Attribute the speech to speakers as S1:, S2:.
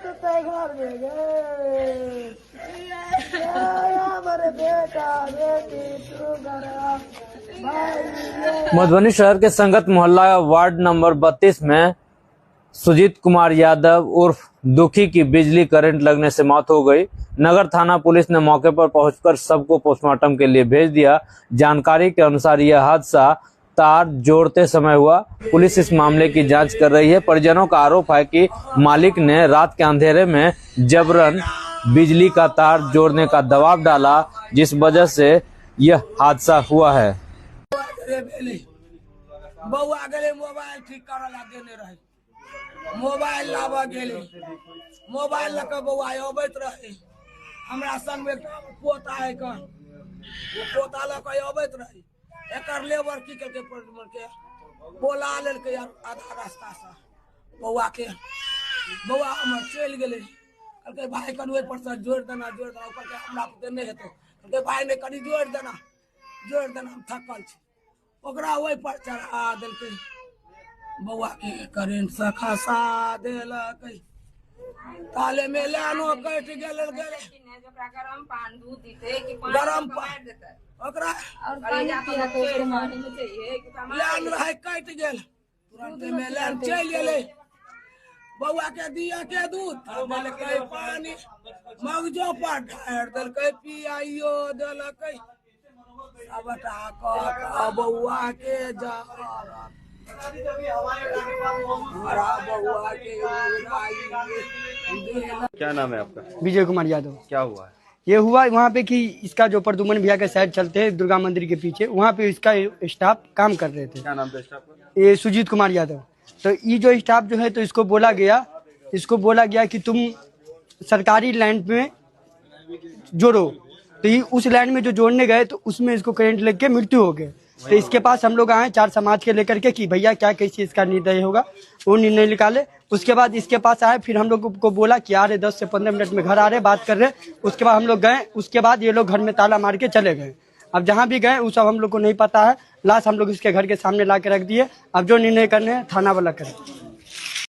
S1: सुतते घर में गे। हमर बेटा बेटी तू घर भाई।
S2: मधुबनी शहर के संगत मोहल्ला वार्ड नंबर 32 में सुजीत कुमार यादव उर्फ दुखी की बिजली करंट लगने से मौत हो गई। नगर थाना पुलिस ने मौके पर पहुंचकर सबको पोस्टमार्टम के लिए भेज दिया। जानकारी के अनुसार यह हादसा तार जोड़ते समय हुआ। पुलिस इस मामले की जांच कर रही है। परिजनों का आरोप है कि मालिक ने रात के अंधेरे में जबरन बिजली का तार जोड़ने का दबाव डाला, जिस वजह से यह हादसा हुआ है।
S3: रे भेलै, बौआ गेलै मोबाइल ठीक करऽ लए, देने रहै मोबाइल लाबऽ गेलै। मोबाइल लऽ कऽ बौआ अबैत रहै। हमरा संगमे एकटा पोता है कऽ, ओ पोता लऽ कऽ अबैत रहै। एकर लेबर की केलकै, के बोला लेलकै यार आधा रास्तासँ बौआके। बौआ हमर चलि गेलै। कहलकै, भाय, कनि ओहि परसँ जोड़ि देना, जोड़ि देना। ओ कहलकै, हमरा बुते नहि हेतौ। कहलकै, भाय, नहि, कनि जोड़ि देना, जोड़ि देना, हम थकल छी। ओकरा ओहि पर चढ़ा देलकै। बौआ के करेंट से खसा देलकै। ताले में लाइनो कटि गेल गेलै।
S4: गरम पान दूध देतै कि
S3: गरम
S4: पान
S3: पान।
S4: मारि देतै?
S3: ओकरा
S4: और पानी पिया के उसको मारने चाहिए कि ओकरा मारि
S3: लाइन रहै कटि गेल, तुरंते में लाइन चलि गेलै। बौआ के दिया के दूध देलकै, पानी मगजो पर ढारि देलकै, पियाइयो देलकै। सबटा कऽ कऽ बौआ के जहर हमरा बौआ के उड़ाइ देलक।
S5: क्या नाम है आपका?
S6: विजय कुमार यादव।
S5: क्या हुआ है?
S6: ये हुआ वहाँ पे कि इसका जो प्रदुमन भैया के साइड चलते हैं, दुर्गा मंदिर के पीछे, वहाँ पे इसका स्टाफ काम कर रहे थे।
S5: क्या नाम था स्टाफ का?
S6: ये सुजीत कुमार यादव। तो ये जो स्टाफ जो है, तो इसको बोला गया कि तुम सरकारी लैंड में जोड़ो। तो ये उस लैंड में जो जोड़ने गए, तो उसमें इसको करंट लग के मृत्यु हो गए। तो इसके पास हम लोग आए चार समाज के लेकर के कि भैया, क्या कैसे इसका निर्णय होगा, वो निर्णय निकाले। उसके बाद इसके पास आए, फिर हम लोग को बोला कि आ रहे, 10 से 15 मिनट में घर आ रहे, बात कर रहे। उसके बाद हम लोग गए। उसके बाद ये लोग घर में ताला मार के चले गए। अब जहाँ भी गए, वो सब हम लोग को नहीं पता है। लाश हम लोग इसके घर के सामने ला के रख दिए। अब जो निर्णय करने हैं, थाना वाला करे।